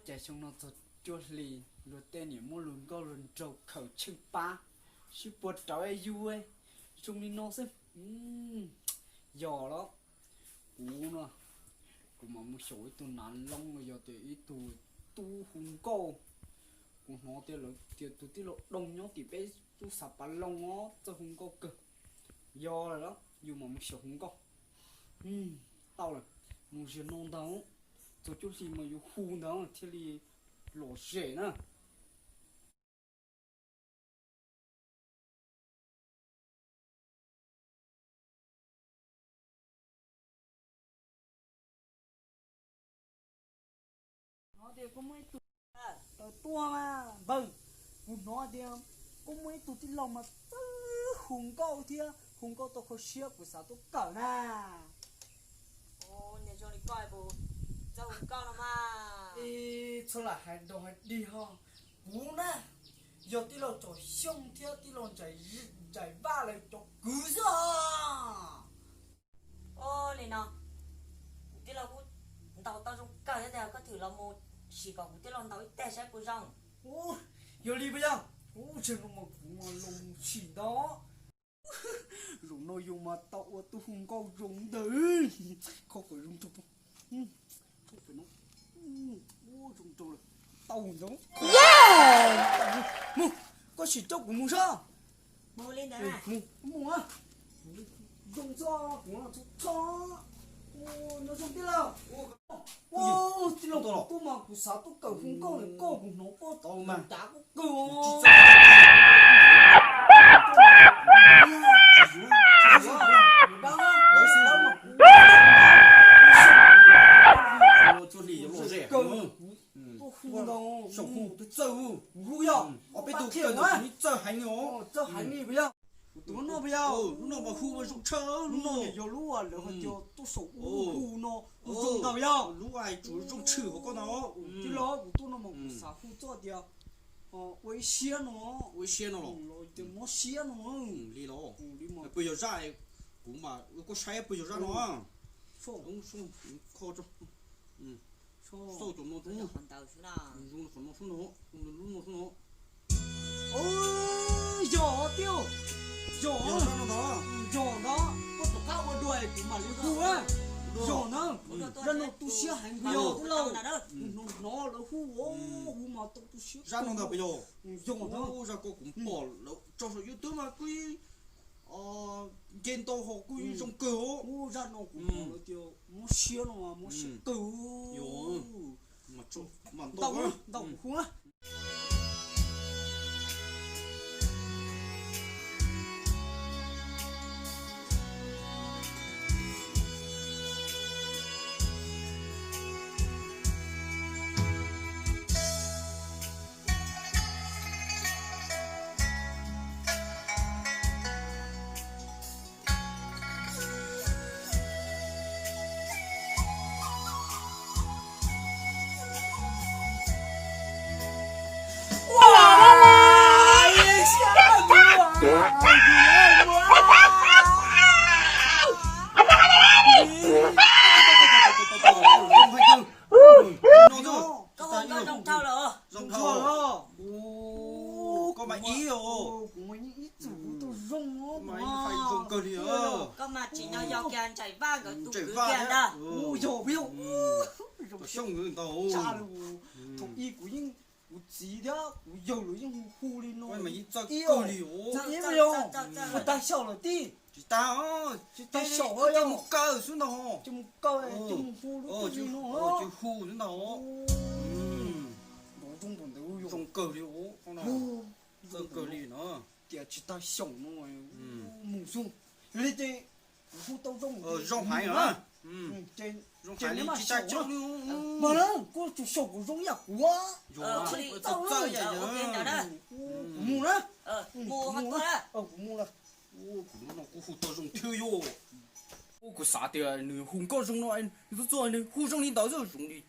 Cas xyoo no txog cuaj hli, luag tej niam muab luag nkauj luag nraug khaws tsheej pab, sib puag rawv yus zoo li no xwb. Yog los, kuv no, kuv mam mus xyaum ib tug nav loo los yog tias ib tug tub hu nkauj. Kuv hnov tias lawv tias tus tij laug Doo nyob tim peb lub Xav Pas Loos os, txawj hu nkauj kawg. Yog lawm, yus mam mus xyaum hu nkauj. Tau lawm, mus ziag no ntag, txog cuaj hli mas yus hu ntag thiaj li lom zem na. Hnov tias koj muaj ib tug, tawm tuaj mas npawg, kuv hnov tias koj muaj ib tug tij laug mas txawj hu nkauj thiab hu nkauj tau kho siab, kuv xav tuaj kawm na. Ua li koj txawj hu nkauj no mas. Txhob lam hais dog hais dig ho. Kuv na, yog tij laug Tsom Xyooj thiab tij laug Ntsais Vaj lawv cov kwv xwb os. Ua li no, kuv tij laug kuj ntaus tau zoo kawg thiab tiag, koj thwm los mus sim kom kuv tij laug ntaus ib teg saib puas zoo. Yog li puas yog? Ub, tseg no mas kuv los mus sim ntag. Zaum no yus mas tau ua tub hu nkauj zoo ntag. Kho kom zoo tso. Zoo rau lawm. Tau ntag. Mus, koj sim coj kuv mus saib. Mus, mus. Zoo txog kuv los txog txog. Nyob zoo tij laug. Tij laug, kuv tuaj mas kuv xav tuaj kawm hu nkauj no, koj kuv hnov koj mas dav kawg. Tuaj hu ntag. Kuv hu yog ob peb tug kawm ntawd kuv yeej txawj heev os. Txawj heev li puas yog? Kuv tus lub no puas yog? Lub no mas hu mas zoo tshaj. Lub no yog lub uas lawv hais tias tuaj saum ub hu no hu zoo ntag yog? Lub hais tsuas zoo tshwm hauv koj ntag. Tij laug, kuv tuaj no mas kuv xav hu txoj tias ua ib siab no. Ua ib siab no los? Tias mob siab no. Li los? Puas yog zaj? Kuv mas koj saib puas yog zaj no. Kho xauj cov no, zoo qhov no xwb no, lub no xwb no. Yog tiag, yog, yog ntag. Koj tom qab ua dua kuv mam li hu. Yog ntag, zaj no tu siab heev puas yog? Hnov lawv hu, hu mas tau tu siab. Zaj no ntag puas yog? Yog ntag. Zaj ko kuv pom lawv tso saum YouTube mas kuj nce ntau hos kuj zoo kawg os. Zaj no kuv pom lawv tias mob siab no mas mob siab kawg. Ntau, ntau kuv hu. Koj ua nkauj zoo dhau lawm. Zoo dhau lawm. Koj mas ib os. Kuv mas yeej ib txwm kuv tau zoo os. Koj mas tsim nyog yog kiag Ntsais Vaj nkawd tus kwv kiag ntag. Yog puas yog? Zoo Xyooj ntag. Thaum ub kuv yeej, kuv txiv thiab kuv yawg lawv yeej hu hu li no. Ib os, txawj ib os, yog tsis tag xyaum lawm tij. Tsis tag, tsis tag xyaum, mus kaw xwb ntag. Ces mus kaw, ces mus hu lub twg li no, ces hu xwb ntag. Nrov zoo npaum ntawd, zoo kawg li os. Txawj kawg li no. Tias tsis tag xyaum no, mus xwb. Yog li ces kuv hu tau zoo, zoo heev na. Ces zoo heev li, tsis tag xyaum li. Mas na, koj tsis xyaum kuv zoo ib yam kuv. Kuv mus na. Kuv mus lawm. Kuv lub no kuj hu tau zoo thiab yog. Kuv xav tias nws hu nkauj zoo no, nws tuaj txog nws hu zoo li ntawd xwb, zoo li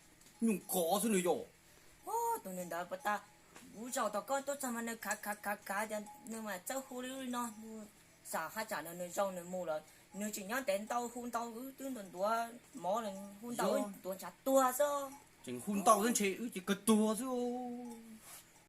nyuj kov xwb nws yog. Tus nws ntawd puas tas, kuv zaum tom koj tuaj txog mas nws khav khav khav khav tias nws mas txawj hu li no, xav haj tsam nws zoo nws mus lawm, nws tseem nyob ntev ntau hu ntau wb twb ntuav ntuav mov, hu ntau wb ntuav ntshav tuag xwb. Tseem hu ntau xwb ntshe wb ces kawg tuag xwb os.